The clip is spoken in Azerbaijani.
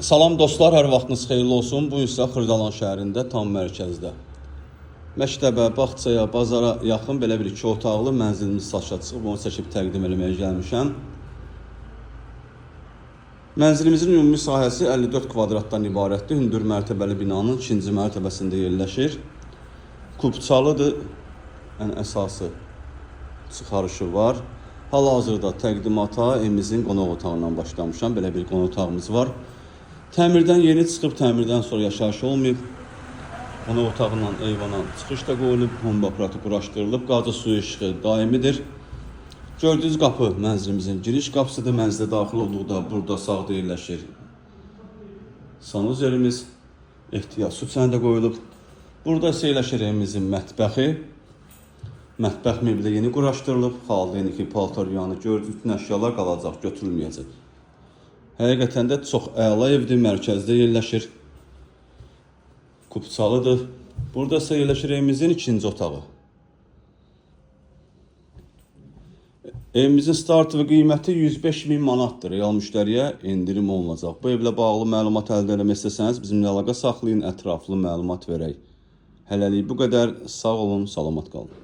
Salam dostlar, hər vaxtınız xeyirli olsun. Bu isə Xırdalan şəhərində, tam mərkəzdə. Məktəbə, bağçaya, bazara yaxın belə bir iki otaqlı mənzilimiz satışa çıxıb, onu çəkib təqdim eləməyə gəlmişəm. Mənzilimizin ümumi sahəsi 54 kvadratdan ibarətdir. Hündür mərtəbəli binanın ikinci mərtəbəsində yerləşir. Kupçalıdır. Ən əsası çıxarışı var. Hal-hazırda təqdimata evimizin qonaq otağından başlamışam. Belə bir qonaq otağımız var. Təmirdən yeni çıxıb, təmirdən sonra yaşayış olmayıb. Qonaq otağından eyvana çıxış da qoyulub, bomba aparatı quraşdırılıb, qazı suyu işığı daimidir. Gördüyünüz qapı mənzilimizin giriş qapısıdır. Mənzilə daxil olduqda burada sağda yerləşir sanuzelimiz, ehtiyat su çəni də qoyulub. Burada isə yerləşir evimizin mətbəxi. Mətbəx mebeli yeni quraşdırılıb, xalda paltar yanı gördüyünüz bütün əşyalar qalacaq, götürülməyəcək. Həqiqətən də çox əla evdir, mərkəzdə yerləşir. Kupçalıdır. Burada isə yerləşir evimizin ikinci otağı. Evimizin start və qiyməti 105 min manatdır. Real müştəriyə endirim olunacaq. Bu evlə bağlı məlumat əldə eləmək istəsəniz bizimlə əlaqə saxlayın, ətraflı məlumat verək. Hələlik bu qədər. Sağ olun, salamat qalın.